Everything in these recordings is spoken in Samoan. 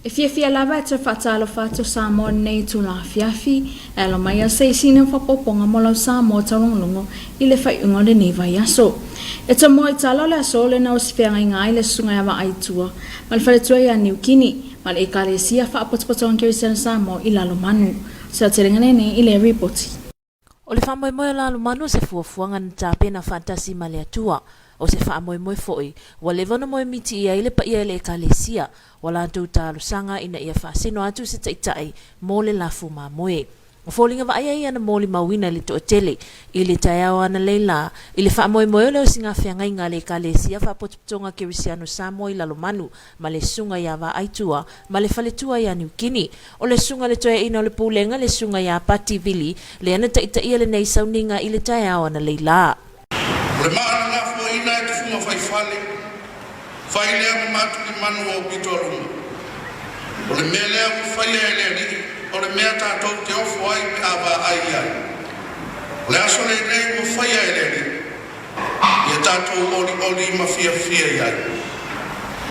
E fiafia lava e toe faatalofa atu Samoa i lenei itula afiafi, e alo mai ai se isi o faaopoopoga mo lau Samoa taulogologo i le faaiuga o lenei vaiaso. E tomoa i tala o le aso lena o se feagaiga ai le Susuga ia Vaaaitua ma le faletua ia Niukini ma le Ekalesia Faapotopotoga Kerisiano Samoa i Lalomanu. O se aotelega lenei i le ripoti. O le faamoemoe o Lalomanu o se fuafuaga na tapena faatasi ma le Atua. O se faamoemoe foi ua leva ona moemiti i ai le paia i le Ekalesia, ua latou talosaga ina ia faasino atu se taitai mo le lafu mamoe. O foliga vaaia ia na molimauina i le toatele i le taeao analeila i le faamoemoe o le osiga feagaiga a le Ekalesia Faapotopotoga Kerisiano Samoa i Lalomanu ma le Susuga ia Vaaaitua ma le faletua ia Niukini. O le susuga i le toeaina o le Pulega, le Susuga ia Pati Vili, lea na taitaia lenei sauniga i le taeao analeila. O le maa na lafoaina e tufuga faifale, fai lea ma matulimanu o pito a luma. O le mea lea ua faia e le Alii, o le mea tatou te ofo ai pe a vaai i ai. O le aso lenei ua faia e le Alii, ia tatou olioli ma fiafia i ai.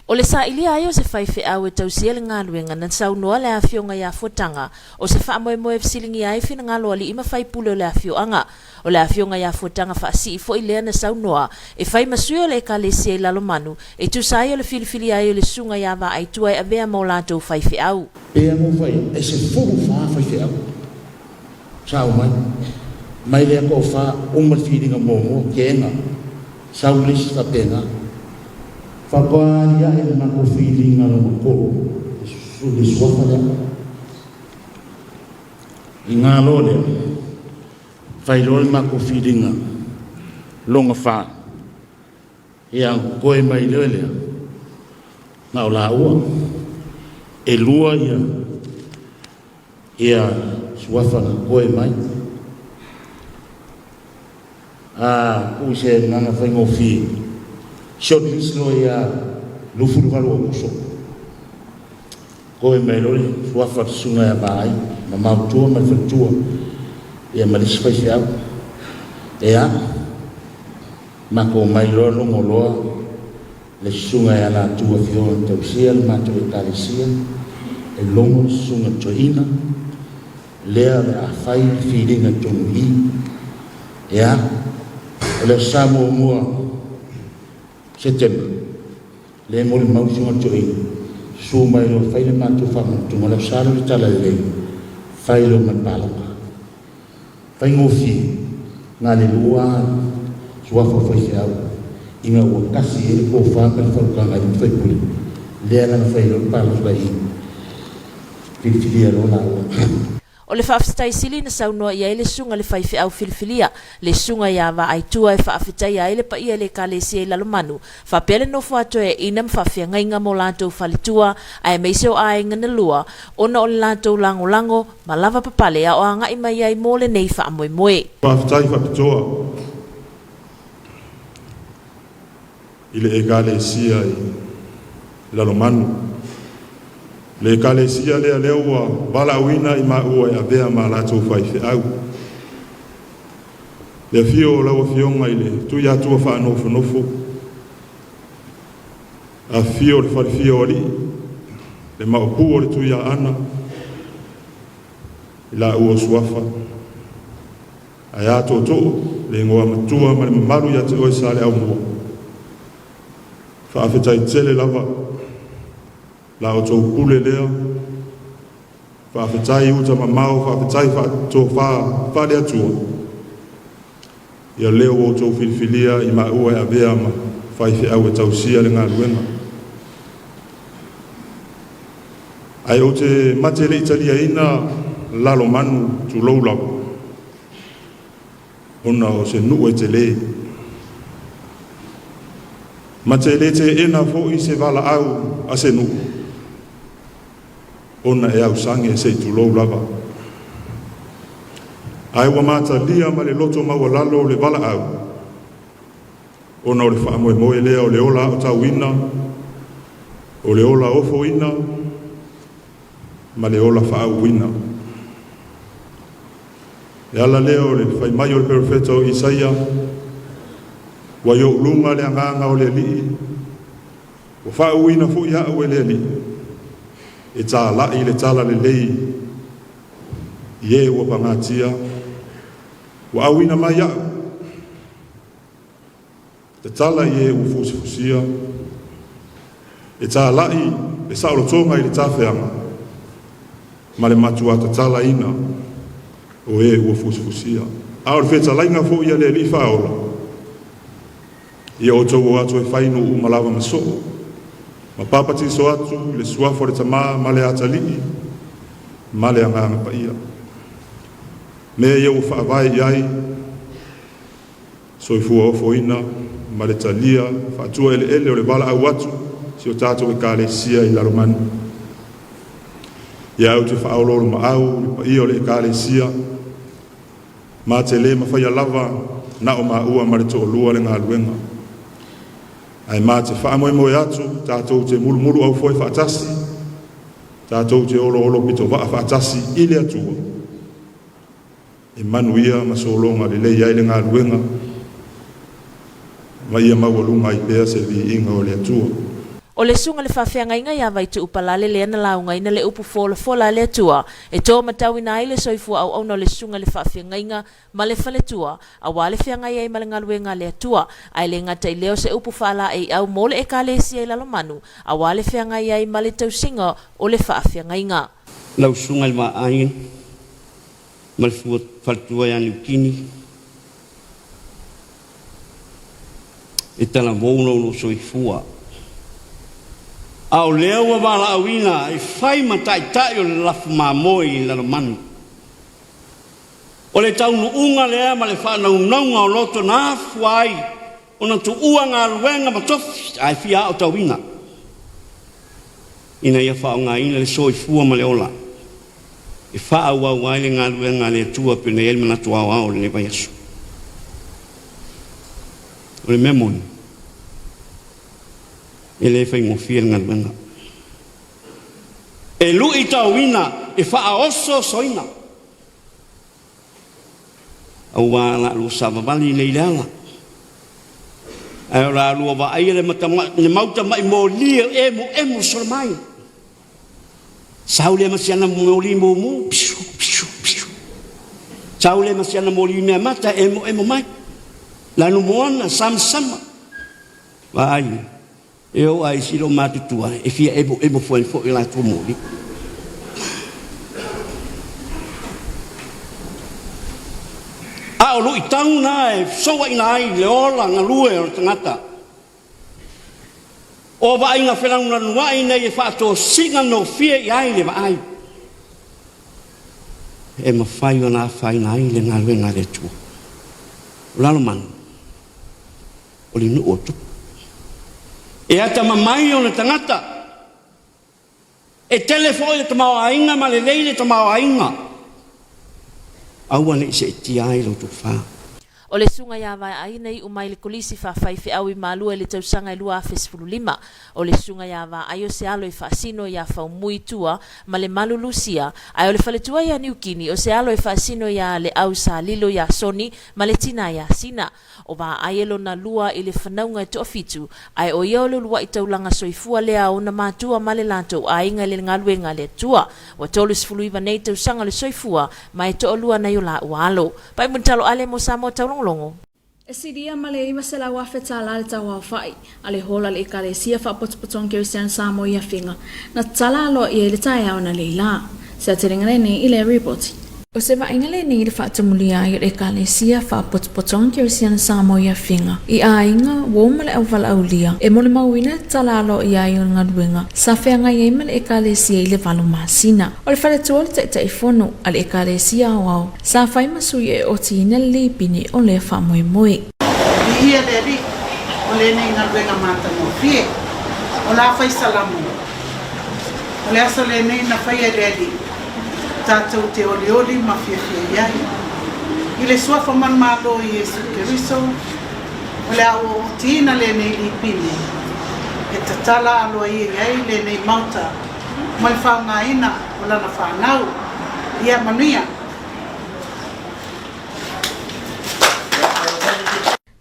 O le sailia ai o se faifeau e tausia le galuega na saunoa le afioga ia Fuataga, o se faamoemoe e fesiligia ai finagalo o alii ma faipule o le afioaga. O le afioga ia Fuataga Faasii foi lea na saunoa e fai ma sui o le Ekalesia i Lalomanu e tusa ai o le filifilia ai o le susuga ia Vaaaitua e avea ma o latou faifeau. Pe a mo fai e 14 faifeau sa omai mai lea toafa uma le filiga muamua keena sau le isi faapena. Faatoa aliae le matou filiga lona tolu le suafa lea. I galo lea, fai loa le matou filiga lona fa, ia toe mai loa lea, na o laua, e lua ia, ia suafa na toe mai. A tuu se agaga faigofie, shortlist loa ia 28 Aokuso. Toe mai loa le suafa o le susuga ia Vaai ma Mautua ma le faletua ia ma le isi faifeau. Ea, matou omai loa logo loa le susuga ia Latu Afioga na tausia le matou Ekalesia, e logo le susuga toeaina lea o le a fai le filiga i totonu i i. Ea, o le Aso Sa muamua Setema, Le molimau si ona toeaina, susu mai loa fai le matou faamanatuga o le Aso Sa lea o le Talalelei, fai loa ma le palota. Faigofie, na le lua suafa o faifeau, ina ua tasi ai le tofa ma le faautaga i le faipule, lea la na fai loa le palota i filifilia loa laua. O le faafetai sili na saunoa i ai le susuga i le faifeau filifilia, le Susuga ia Vaaaitua e faafetaia ai le paia i le Ekalesia i Lalomanu, faapea le nofo a toeaiina ma faafeagaiga ma o latou faletua, aemaise o aiga na lua, ona o le latou lagolago ma lavapapale a o agai mai ai mo lenei faamoemoe. Faafetai faapitoa i le Ekalesia i Lalomanu. Le Ekalesia lea lea ua valaauina i maua e avea ma latou faifeau. Le afio o lau Afioga i le Tuiatua Faanofonofo, afifio o le Falefia o Alii, le Maopu o le Tuiaana, i laua o Suafa, ae a tootoo, le igoa matua ma le mamalu ia te oe Saleaaumua. Faafetai tele lava la outou pule lea. Faafetai uta mamao, faafetai faatofa faale-Atua. Ia lea ua outou filifilia i maua e avea ma faifeau e tausia le galuega. Ae ou te mate le i taliaina Lalomanu, tulou lava, ona o se nuu e tele. Ma te le teena foi se valaau a se nuu, ona e ausage se i tulou lava. Ae ua matalia ma le loto maualalo le valaau, ona o le faamoemoe lea o le ola aotauina, o le ola ofoina ma le ola faauuina. E ala lea o le fai mai o le perofeta o Isaia, Ua i ou luga le agaga o le Alii, ua faauuina foi au e le Alii. e tāla'i le talalelei i e ua pagatia, ua auina mai a'u tatala i e ua fusifusia, e tāla'i le saolotoga i le tafeaga, ma le matuā tatalaina o e ua fusifusia. A o le fetalaiga fo'i a le Alii Faaola, ia outou o atu e fai nuu uma lava ma soo, ma papatiso atu i le suafa o le Tamā ma le Atalii ma le Agaga Paia. Mea ia ua faavae i ai soifua ofoina ma le talia faatuaeleele o le valaau atu si o tatou Ekalesia i Lalomanu. Ia ou te faaoloolomaau i le paia o le Ekalesia, ma te lē mafaia lava na o maua ma le toalua le galuega, ae ma te faamoemoe atu tatou te mulumulu aufoe faatasi, tatou te oloolo pitovaa faatasi i le Atua e manuia ma sologa lelei ai le galuega, ma ia maualuga ai pea se viiga o le Atua. O le susuga i le faafeagaiga ia Vaituu Palale lea na laugaina le upu folafola a le Atua e to matauina ai le soifua auauna o le susuga i le faafeagaiga ma le faletua aua le feagai ai ma le galuega a le Atua, ae le gata i lea o se upu faalaeiau mo le Ekalesia i Lalomanu aua le feagai ai ma le tausiga o le faafeagaiga. Lau Susuga i le Vaai ma le Faletua ia Niutini, e talavou lo lou soifua. A o lea ua valaauina e fai ma taitai o le lafu mamoe i Lalomanu. O le taunuuga lea ma le faanaunauga o loto na afua ai ona tuua galuega ma tofi ae fia aotauina ina ia faaaogaina le soifua ma le ola e faaauau ai le galuega a le Atua pei ona i ai le manatu aoao o lenei vaiaso. O le mea moni, e le faigofie le galuega. E luitauina, e faaosoosoina. Aua la lua savavali nei i le ala, ae o la lua vaaia le, le mauta mai moli e emoemo solo mai. Sau lea ma si ana moli mumu, piu, piu, piu. Sau lea ma si ana moli mea mata, emoemo mai. Lanu moana, samasama. Vaai, E oo a isi lou matutua e fia emoemo foi foi latou moli. A o luitau na e fesouaina ai le ola galue o le tagata. O vaaiga felanunanuai nei e faatosina nofie i ai le vaai. E mafai ona afaina ai le galuega a le Atua. O Lalomanu. o le nuu o Tupu. E atamamai ona tagata, e tele foi le tamaoaiga ma lelei le tamaoaiga. Aua ne i seetia ai la outou fa. O le susuga ia Vaeai na iu mai le Kolisi Faafaifeau i Malua i le tausaga e 2015. O le susuga ia Vaai o se alo e faasino iā Faumui Tua ma le Malu Lusia, ae o le faletua ia Niukini o se alo e faasino iā Leau Salilo iā Soni ma le tina iā Sina. O Vaai e lona lua i le fanauga e toafitu, ae o ia o le uluai taulaga soifua lea a ona matua ma le latou aiga i le galuega a le Atua. Ua 39 nei tausaga o le soifua, ma e toalua nai o laua alo. Pai Mulitalo Ale mo Samoa Taulogologo. E silia ma le 900,000 tala le tauaofai a le hola le Ekalesia Faapotopotoga Kerisiano Samoa i Afega, na tatala aloa i ai le taeao na leila. Se aotelega lenei i le ripoti. O se vaaiga lenei i le faatumulia ai o le Ekalesia Faapotopotoga Kerisiano Samoa i Afega, i aiga, uo ma le auvalaaulia, e molimauina le tatala aloaia ai o le galuega sa feagai ai ma le Ekalesia i le valo masina. O le faletua o le Taitaifono a le Ekalesia Aoao sa fai ma sui e otiina le lipini o lea faamoemoe. Viia le Alii o lenei galuega matagofie. O la fai Salamo, O le aso lenei na faia e le Alii, tatou te olioli ma fiafia i ai. I le Suafa manumalo o Iesu Keriso, o le a ua otiina lenei lipine e tatala aloaia i ai lenei Maota ma le faogaina o lana fanau. Ia manuia!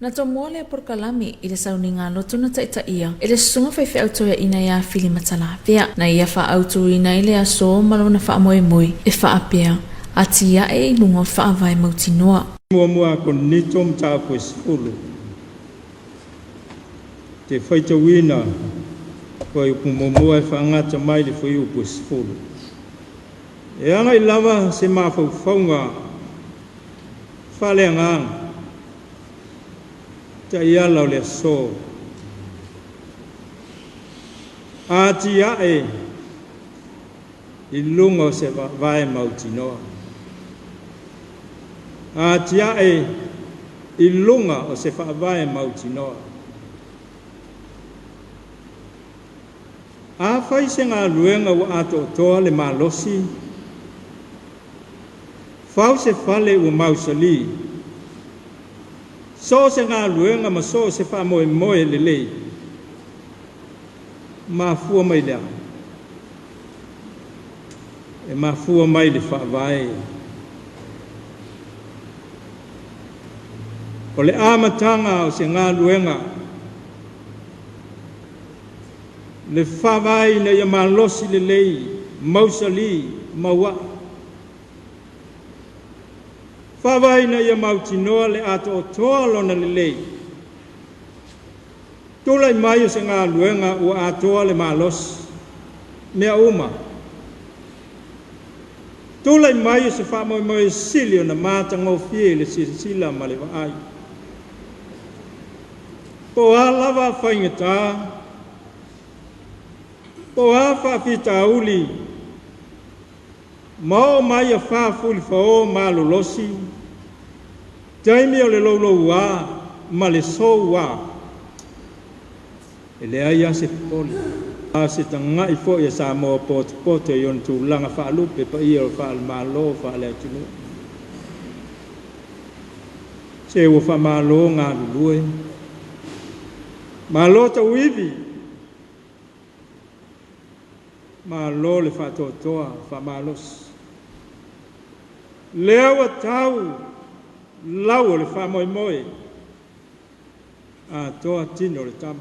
Na tomoa lea polokalame i le sauniga loto na taitaia e le susuga faifeau toeaina ia Fili Matalavea, na ia faaautuina ai le aso ma lona faamoemoe e faapea, Atiae i luga o faavae mautinoa. Muamua Korinito mataupu e 10. Te faitauina fuaiupu muamua e faagata mai le fuaiupu e 10. E agai lava se mafaufauga faaleagaga taiala o le aso. Atiae i luga o se faavae mautinoa. Atiae i luga o se faavae mautinoa. Afai se galuega ua atoatoa le malosi, fau se fale ua mausali, so o se galuega ma so o se faamoemoe lelei, mafua mai le a? E mafua mai le faavae. O le amataga o se galuega, le faavae ina ia malosi lelei, mausali, mauaa. Faavae ina ia mautinoa le atoatoa lona lelei. Tulai mai o se galuega ua atoa le malosi, mea uma. Tulai mai o se faamoemoe sili ona matagofie i le silasila ma le vaai. Po o a lava faigata, po o a faafitauli, ma oo mai afā fulifaõ malolosi, taimi o le loulouā ma le souā, e leai lava se popole, a o se taga'i foi a Samoa potopoto i ona tulaga faalupe paia o faale-Malo faale-atunuu. Se ua faamalo galulue, malo tauivi, malo le faatoatoa faamalosi. Lea ua tau lau o le faamoemoe, atoa tino o le tama.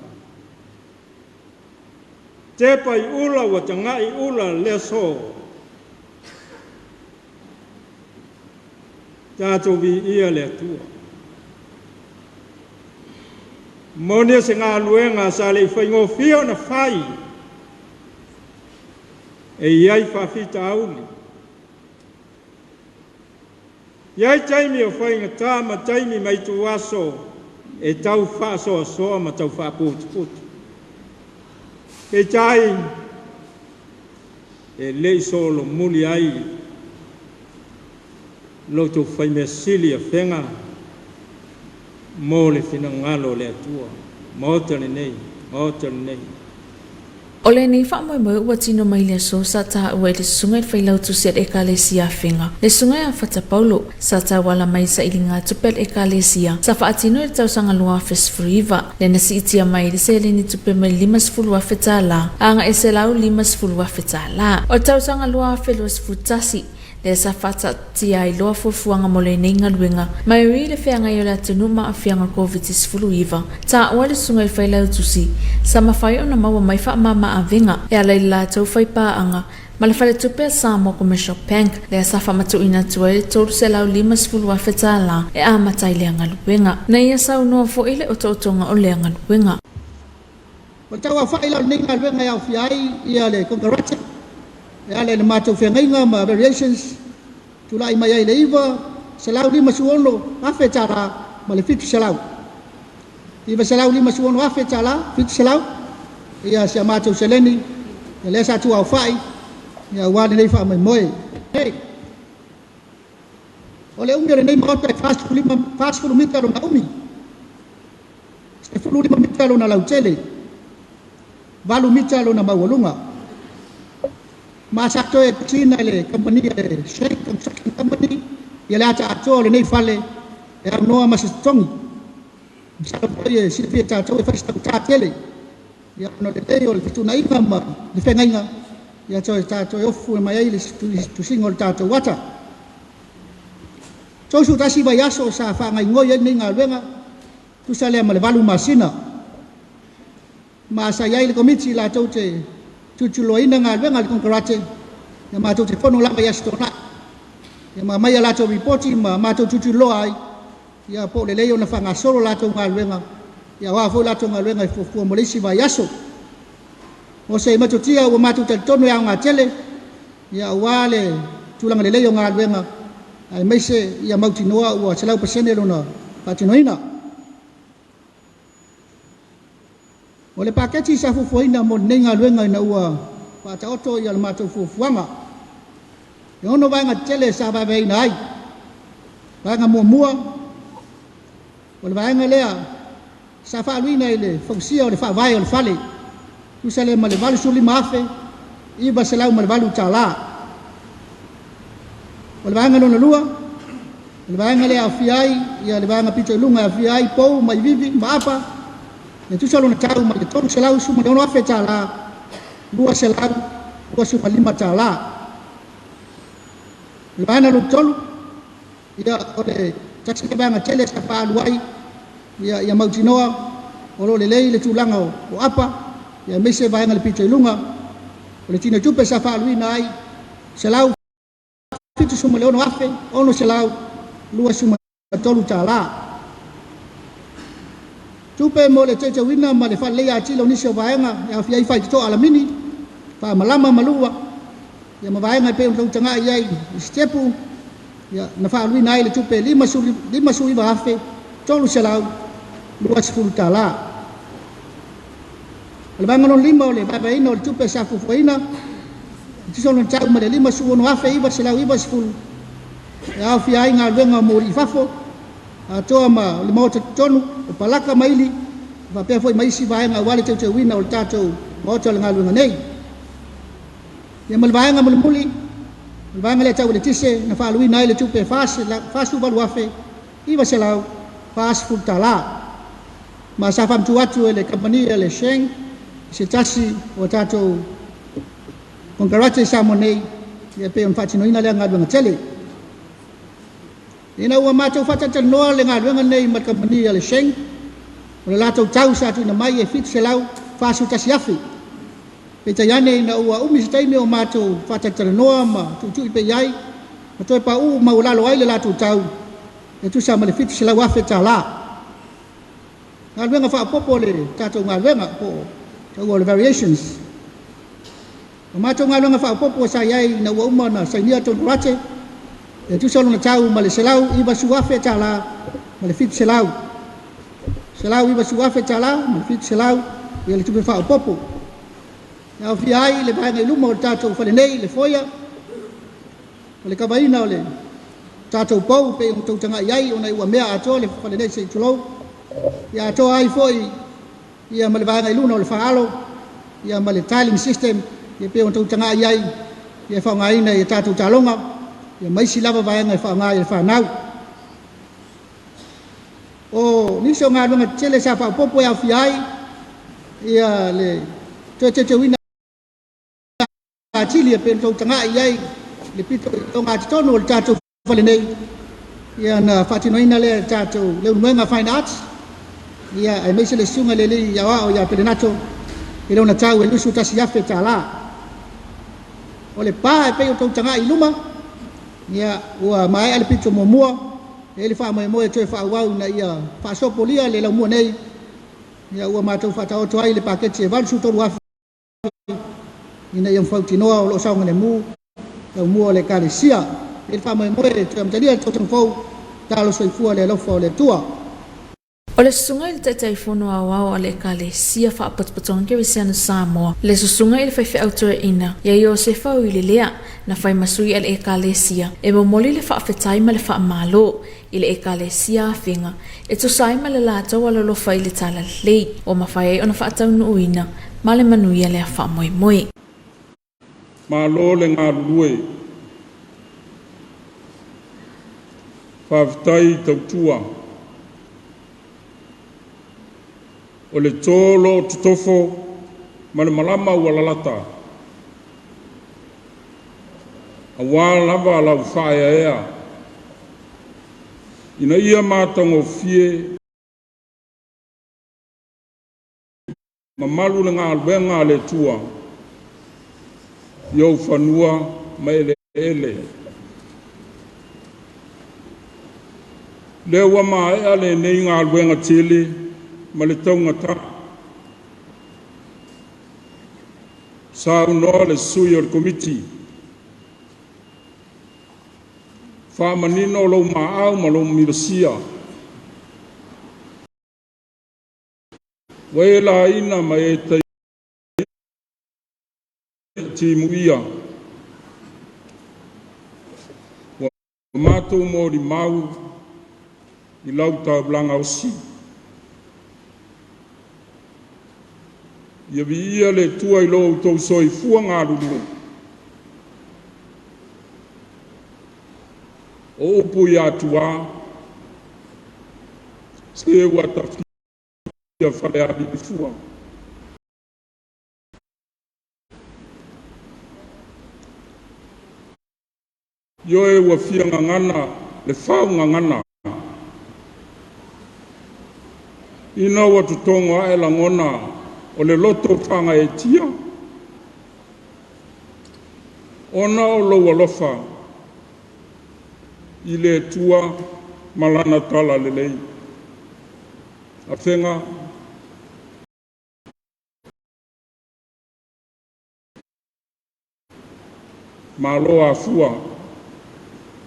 Tepa i ula ua taga'i ula le aso. Tatou viia le Atua. Moni o se galuega sa le i faigofie ona fai, e i ai faafitauli. I ai taimi o faigata ma taimi ma ituaso e tau faasoasoa ma tau faaputuputu. Peitai, e le i solomuli ai lo outou faimea sili afega mo le finagalo o le Atua. Maota lenei, Maota lenei. O lenei faamoemoe ua tino mai le aso sa taua i le Susuga i le Failautusi a le Ekalesia Afega, le Susuga ia Fata Paulo, sa tauala mai i sailiga tupe a le Ekalesia sa faatino i le tausaga 2019, lea na siitia mai ai le seleni tupe mai le $50,000 agai i le $150,000. O le tausaga 2021, lea sa faataatia ai loa fuafuaga mo lenei galuega, mai ui i le feagai o le atunuu ma aafiaga o le Koviti-19. Taua le susuga i le Failautusi, sa mafai ona maua mai faamama-avega e ala i le latou faipaaga ma le faletupe a Samoa Commercial Bank, lea sa faamatuuina atu ai le $350,000 e amata ai lea galuega. Na ia saunoa foi le otootoga o lea galuega. Ua tauaofa'i la o lenei galuega e aofia ai ia le konekarate e ala i le matou feagaiga ma variations tulai mai ai le $956 afe ma le 700. $956 afe 700 ia si a matou seleni ia lea sa tuaofa'i ia aua lenei faamoemoe. O le umi o lenei maota e 45, 40 mita lona umi. 15 mita lona lautele, 8 mita lona maualuga. Ma sa toe tusina e le kamupani e Shank Construction Company ia le ata atoa o lenei fale e aunoa ma se totogi. Masalo foi e silafia e tatou e fai se taugata tele ia ona o le lelei o le fetuunaiga ma le feagaiga ia toe tatou e ofu mai ai le tusiga o le tatou ata. 31 vaiaso sa faagaoioi ai lenei galuega. Tusa lea ma le 8 masina. Ma sa i ai le Komiti latou te tulituliloaina galuega a le konekarate, ia matou te fono lava i Aso Toonai. Ia ma aumai a latou lipoti ma matou tulituliloa ai, ia po o lelei ona faagasolo latou galuega, ia o a foi latou galuega e fuafua mo le isi vaiaso. O se metotia ua matou talitonu e aoga tele, ia aua le tulaga lelei o galuega, aemaise ia mautinoa ua 100% lona faatinoina. O le paketi sa fuafuaina mo lenei galuega ina ua faataoto ia le matou fuafuaga, e 6 vaega tetele sa vaevaeina ai. Vaega muamua, o le vaega lea sa faaluina i le fausia o le faavae o le fale, tusa lea ma le $85,908. O le vaega lona lua, o le vaega lea e aofia ai ia le vaega pito i luga e aofia ai pou ma ivivi ma apa, e tusa lona tau ma le $316,000 $225. O le vaega lona tolu, ia o le tasi lea vaega tele sa faaalu ai ia mautinoa o lo o lelei le tulaga o apa, ia aemaise vaega le pito i luga. O le tinoitupe sa faaluina ai $176,623. Tupe mo le teuteuina ma le faaleleia atili o nisi o vaega e aofia ai faitotoa alamini, faamalama ma lua, ia ma vaega e pei ona tautagai ai i sitepu, ia na faaluina ai le tupe $59,320. O le vaega lona lima o le vaevaeina o le tupe sa fuafuaina, e tusa lona tau ma le $56,990, e aofia ai galuega mo alii fafo, atoa ma le maota totonu, o palaka ma ili, faapea foi ma isi vaega aua le teuteuina o le tatou maota o le galuega nei. Ia ma le vaega mulimuli, o le vaega lea tau eletise, na faaluina ai le tupe $48,940. Ma sa faamatuu atu e le kamupani a le Sheng, se tasi o tatou konekarate i Samoa nei, ia pei ona faatinoina lea galuega tele. Ina ua matou faatalatalanoa le galuega nei ma le kamupani a le Sheng, o le latou tau sa tuuina mai e $741,000. Peitai ane ina ua umi se taimi o matou faatalatalanoa ma tuitui pea i ai, ma toe pauu maualalo ai le latou tau, e tusa ma le $700,000. Galuega faaopoopo le tatou galuega po o taua o le variations. O matou galuega faaopoopo sa i ai ina ua uma ona sainia konekarate, e tusa lona tau ma le $190,000 ma le $700. $190,000 ma le $700 ia le tupe faaopoopo. E aofia ai le vaega i luma o le tatou fale nei, le foyer, o le kavaina o le tatou pou pei ona tautagai ai ona ua mea atoa le fale nei se i tulou, ia atoa ai foi ia ma le vaega i luna o le faaalo, ia ma le tiling system, ia pei ona tautagai ai, ia faaaogaina i tatou taaloga, ia ma isi lava vaega e faaaoga i le fanau. O nisi o galuega tetele sa faaopoopo e aofia ai ia le toe teuteuina atili e pei ona tautagai ai le pito i ogatotonu o le tatou fale nei, ia na faatinoina lea e le tatou Leulumoega Fine Arts, ia aemaise le susuga i le alii aoao ia Pelenato i lona tau e $21,000. O le pa e pei ona tautagai i luma, ia ua maea le pito muamua, e i ai le faamoemoe e toe faaauau ina ia faasopolia le laumua nei, ia ua matou faataoto ai le paketi e $83,000 ina ia mafautinoa o lo o saogalemu laumua o le Ekalesia. E i ai le faamoemoe e toe amatalia le tausaga fou, talo soifua le alofa o le Atua. O le susuga i le Taitaifono Aoao a le Ekalesia Faapotopotoga Kerisiano Samoa, le susuga i le faifeau toeaina ia Iosefa Uilelea, na fai ma sui a le Ekalesia e momoli le faafetai ma le faamalo i le Ekalesia Afega e tusa ai ma le latou alolofa i le Talalelei ua mafai ai ona faataunuuina ma le manuia lea faamoemoe. Malo le galulue. Faafetai tautua. O le tō lo o totofo ma le malama ua lalata. Auā lava lau faaeaea. Ina ia matagofie. Mamalu le galuega a le Atua i ou fanua ma eleele. Lea ua maea lenei galuega tele ma le taugata. Saunoa le sui o le Komiti, faamanino lou maau ma lou milosia. Ua e laina ma e timuia. Ua matou molimau i lau taulaga osi. Ia viia le Atua i lo outou soifua galulue. O upu ia Atuā, se ua tafia Falealili fua. Ioe ua fia gagana le fau gagana. Ina ua totogo ae lagona o le loto fagaetia, ona o lou alofa i le Atua ma lana tala lelei. Afega malo afua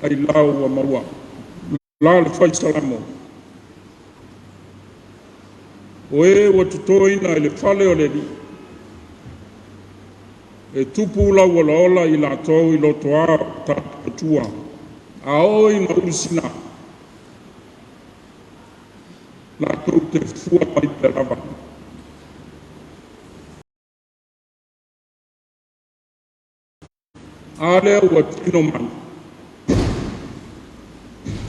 ai lau ua maua. La le fai salamo. O e ua totoina i le fale o le Alii, e tupu lau olaola i latou i loto ao tatua, a oo ina ulusina, latou te fua mai pea lava. A lea ua tino mai.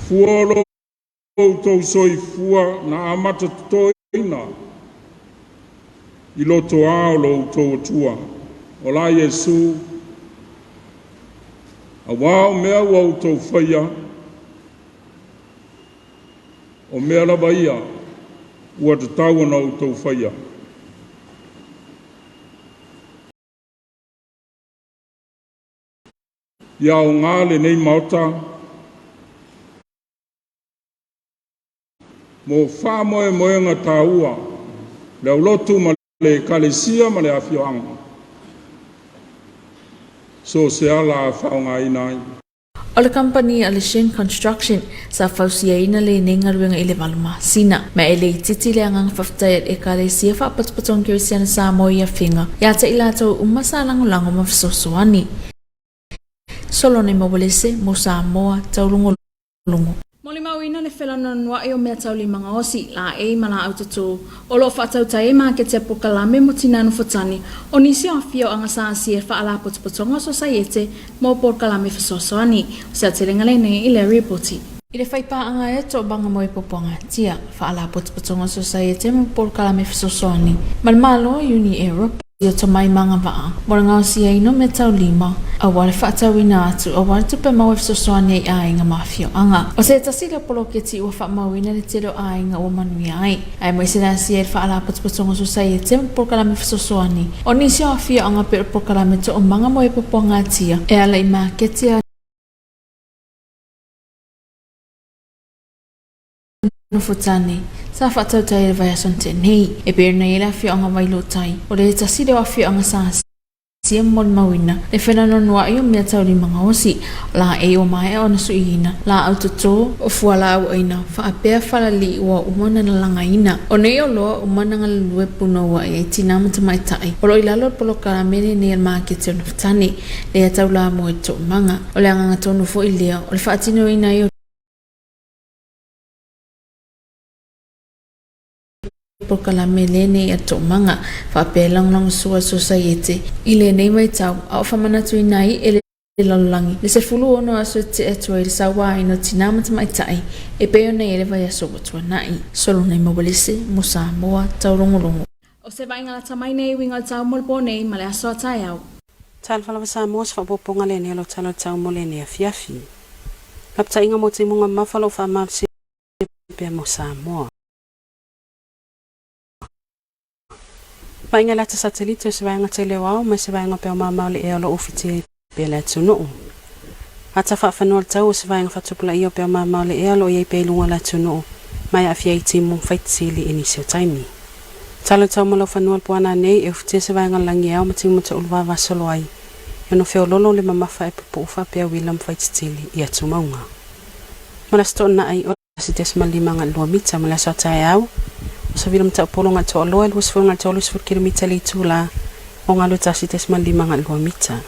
Fua o lo outou soifua na amata totoina i loto ao lo outou Atua. O la Iesu, auā o mea ua outou faia, o mea lava ia ua tatau ona outou faia. Ia aoga lenei Maota mo faamoemoega taua le aulotu ma le Ekalesia ma le afioaga, so se ala a faaaogaina ai. O le kamupani a le Shen Construction sa fausiaina lenei galuega i le valu masina, ma e le itiiti le agaga faafetai a le Ekalesia Faapatopatonga Kerisiana Samoa i Afega ia te i latou uma sa lagolago ma fesoasoani. Solone Mawalese mo Samoa Taulugolugo. Molimauina le felanoanoaʻi o meataulima gaosi, laei ma laau totō, o lo o faatautai ai maketi a polokalame mo tinā nofotane o nisi o afioaga sa asia e faalapotopotoga o Sosaiete mo polokalame fesoasoani. O se aotelega lenei i lea ripoti. I le faipaaga e toomaga mo Ipopoagatia, Faalapotopotoga o Sosaiete mo Polokalame Fesoasoani ma le Malo Iuni Europe, i o tomai ma agavaa mo le gaosiaina o meataulima aua le faatauina atu aua le tupe maua e fesoasoani ai i aiga ma afioaga. O se tasi lea poloketi ua faamauina le tele o aiga ua manuia ai, aemaise le asia i le Faalapotopotoga o Sosaiete ma Polokalame Fesoasoani o nisi o afioaga pei o le Polokalame Toomaga mo Epopoagatia e ala i maketi a Nofotane, sa faatautai i le vaiaso na tea nei. E pei ona i ai le afioaga Vailotai, o le tasi lea o afioaga sa asia ma molimauina le felanoanoaʻi o meataulima gaosi, laei ua maea ona suiina, laau toto, o fualaau ʻaina, faapea falalii ua uma ona lalagaina. O nei oloa uma na galulue punouaʻi ai tinā ma tamaitai o lo o i lalo o le polokalame lenei a le maketi o Nofotane, lea taulamua i Toomaga. O le agaga tonu foi lea o le faatinoina ai o polokalame lenei a Toomaga, faapea e lagolagosua Sosaiete i lenei vaitau a o faamanatuina ai e le lalolagi le 16 aso e tetee atu ai le sauaina o tinā ma tamaitai e pei ona i ai le vaiaso ua tuanai. Solonai Mawalese mo Samoa Taulogologo. O se vaaiga lata mai nei uiga o le tau mo le po nei ma le aso a taeao. Talofa lava Samoa, se faaopoopoga lenei o lau tala o le tau mo lenei afiafi. Lapataiga mo timuga mamafa o lo o faamalosia pea mo Samoa. Vaaiga i le ata satelite o se vaega tele o ao ma se vaega o peaumāmā o le ea o lo o ufitia ai pea le atunuu. Ata faafanua o le tau o se vaega faatupulaia o peaumāmā o le ea o lo o i ai pea i luga o le atunuu ma e aafia ai timu ma faitili i nisi o taimi. Tala o le tau ma lau fanua o le puana nei e ufitia se vaega o le lagi e ao ma timu matauluvāvāsolo ai e ono feololo le mamafa e pupuu faapea uila ma faititili i atumauga. Ma le Aso Toonai o 1.52 mita ma le aso a taeao, o sa vila mataupolo agai toaloa e 20 agai 30 kilomita i le itula o galue 1.52 mita.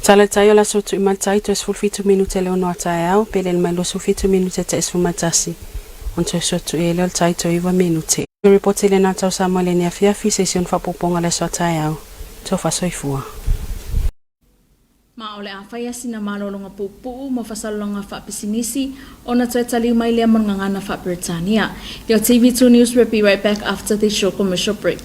Tala le tai o le aso Tuimaletai toe 17 minute le 6 a taeao, pe lele mai 27 minute te 11 ona toe sua tui ai lea o le tai toe 9 minute. Report i lena tau Samoa i lenei afiafi se isi ona faaopoopoga le aso a taeao. Tofa soifua. Ma o le a faia sina malologa puupuu mo faasalasalauga faapisinisi ona toe taliu mai lea mo le gagana faaperetania. Your TV2 News will be right back after this short commercial break.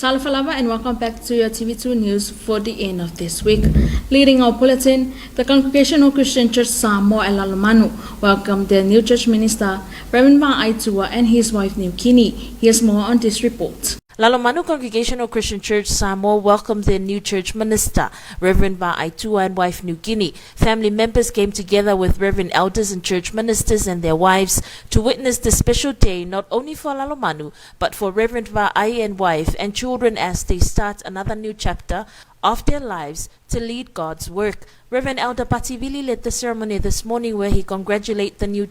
Talofa lava and welcome back to your TV2 News for the end of this week. Leading our bulletin, the Congregational Christian Church Samoa at Lalomanu welcomed their new church minister, Reverend Va'aitua, and his wife Niukini. Here's more on this report. Lalomanu Congregational Christian Church Samoa welcomed their new church minister, Reverend Va'aitua and wife Niukini. Family members came together with Reverend elders and church ministers and their wives to witness the special day not only for Lalomanu but for Reverend Va'ai and wife and children as they start another new chapter of their lives to lead God's work. Reverend Elder Pativili led the ceremony this morning where he congratulated the new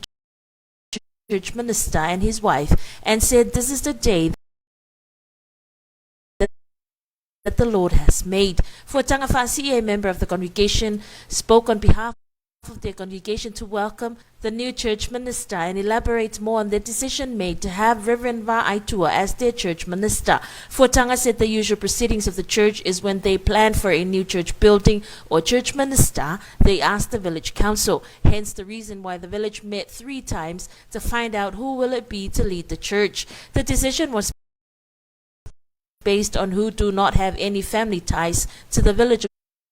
church minister and his wife and said this is the day that the Lord has made. For Tangafasi, a member of the congregation, spoke on behalf of their congregation to welcome the new church minister and elaborate more on the decision made to have Reverend Va'aitua as their church minister. Fuataga said the usual proceedings of the church is when they plan for a new church building or church minister, they ask the village council. Hence the reason why the village met 3 times to find out who will it be to lead the church. The decision was based on who do not have any family ties to the village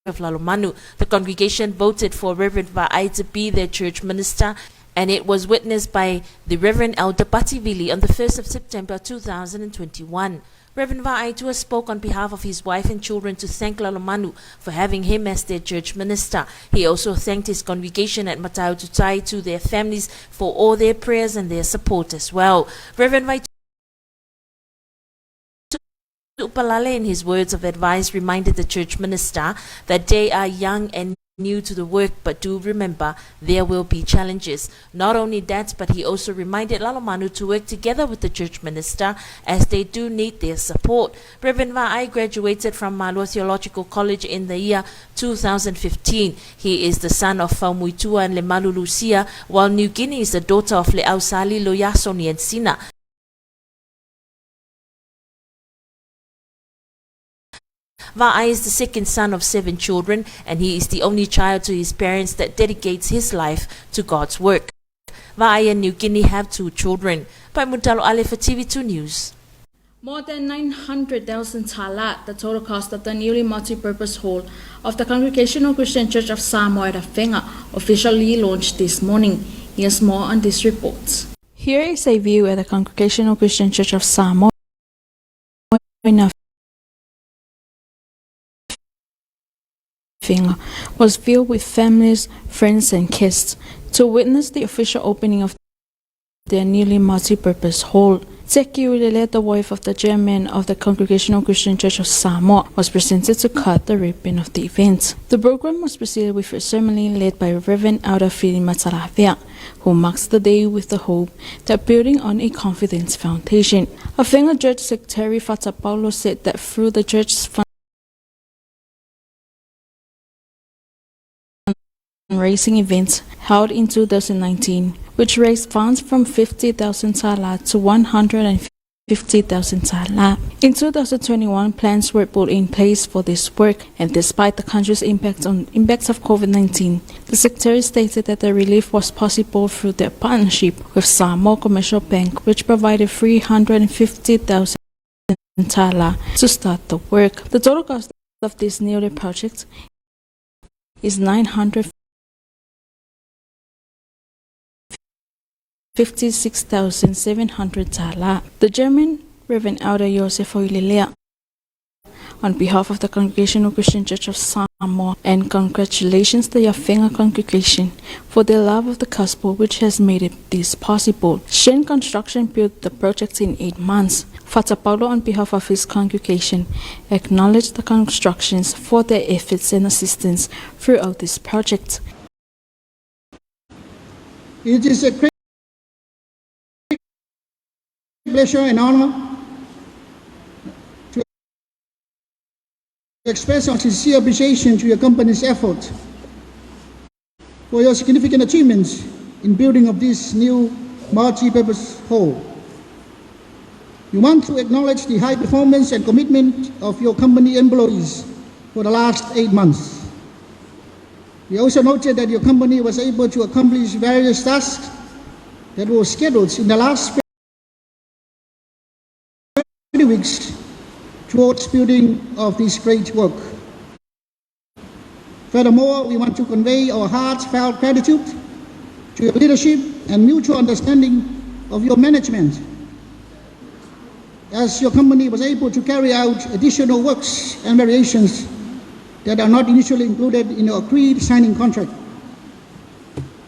of Lalomanu. The congregation voted for Reverend Va'ai to be their church minister, and it was witnessed by the Reverend Elder Pativili on the 1st of September 2021. Reverend Va'aitua spoke on behalf of his wife and children to thank Lalomanu for having him as their church minister. He also thanked his congregation at Matau Tutai to their families for all their prayers and their support as well. Reverend Va'aitua Palale, in his words of advice, reminded the church minister that they are young and new to the work, but do remember there will be challenges. Not only that, but he also reminded Lalomanu to work together with the church minister as they do need their support. Reverend Va'ai graduated from Malua Theological College in the year 2015. He is the son of Faumuitua and Lemalu Lucia, while New Guinea is the daughter of Leausali Loyasoni and Sina. Va'ai is the second son of 7 children, and he is the only child to his parents that dedicates his life to God's work. Va'ai and New Guinea have 2 children. By Mutalo Ale for TV2 News. More than 900,000 tala, the total cost of the newly multi-purpose hall of the Congregational Christian Church of Samoa at Afega, officially launched this morning. Here's more on this report. Here is a view at the Congregational Christian Church of Samoa. in Afega was filled with families, friends and guests to witness the official opening of their newly multi-purpose hall. Teki Uilelea, the wife of the chairman of the Congregational Christian Church of Samoa, was presented to cut the ribbon of the event. The program was preceded with a ceremony led by Reverend Elder Filima Talavea, who marks the day with the hope that building on a confidence foundation. Afega Church Secretary Fata Paulo said that through the church's fundraising event held in 2019, which raised funds from 50,000 tala to 150,000 tala. In 2021, plans were put in place for this work, and despite the country's impact on impacts of COVID-19, the secretary stated that the relief was possible through their partnership with Samoa Commercial Bank, which provided 350,000 tala to start the work. The total cost of this new project is 956,700 tala. The German Reverend Elder Joseph Uilelea, on behalf of the Congregational Christian Church of Samoa, and congratulations to the Afega congregation for their love of the gospel, which has made it this possible. Shen Construction built the project in 8 months. Fata Paulo, on behalf of his congregation, acknowledged the constructions for their efforts and assistance throughout this project. It is a great pleasure and honor to express our sincere appreciation to your company's effort for your significant achievements in building of this new multi-purpose hall. We want to acknowledge the high performance and commitment of your company employees for the last 8 months. We also noted that your company was able to accomplish various tasks that were scheduled in the last 3 weeks towards building of this great work. Furthermore, we want to convey our heartfelt gratitude to your leadership and mutual understanding of your management, as your company was able to carry out additional works and variations that are not initially included in your agreed signing contract.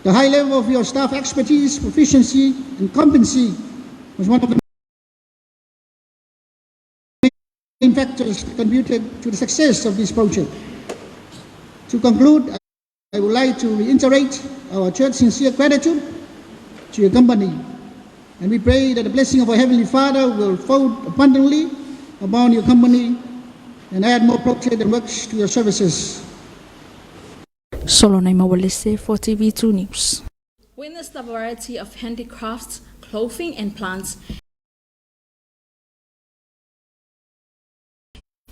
The high level of your staff expertise, proficiency, and competency was one of the main factors that contributed to the success of this project. To conclude, I would like to reiterate our church's sincere gratitude to your company, and we pray that the blessing of our Heavenly Father will fall abundantly upon your company and add more projects and works to your services. Solonai Mawalese for TV2 News. Witness the variety of handicrafts, clothing and plants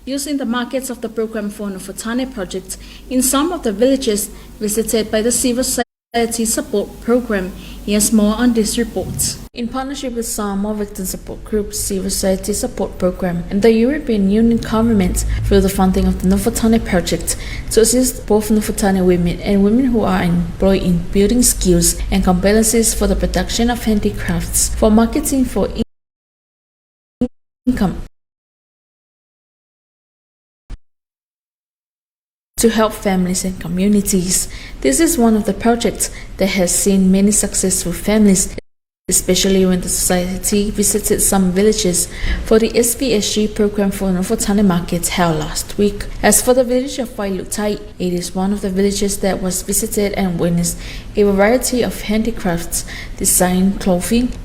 used in the markets of the program for Nafatane project in some of the villages visited by the Civil Society Support Program. Here's more on this report. In partnership with Samoa Victim Support Group, Civil Society Support Program, and the European Union government through the funding of the Nafatane project to assist both Nafatane women and women who are employed in building skills and competencies for the production of handicrafts for marketing for income, to help families and communities. This is one of the projects that has seen many successful families, especially when the society visited some villages for the SVSG program for Nafatane markets held last week. As for the village of Wailutai, it is one of the villages that was visited and witnessed a variety of handicrafts, design, clothing,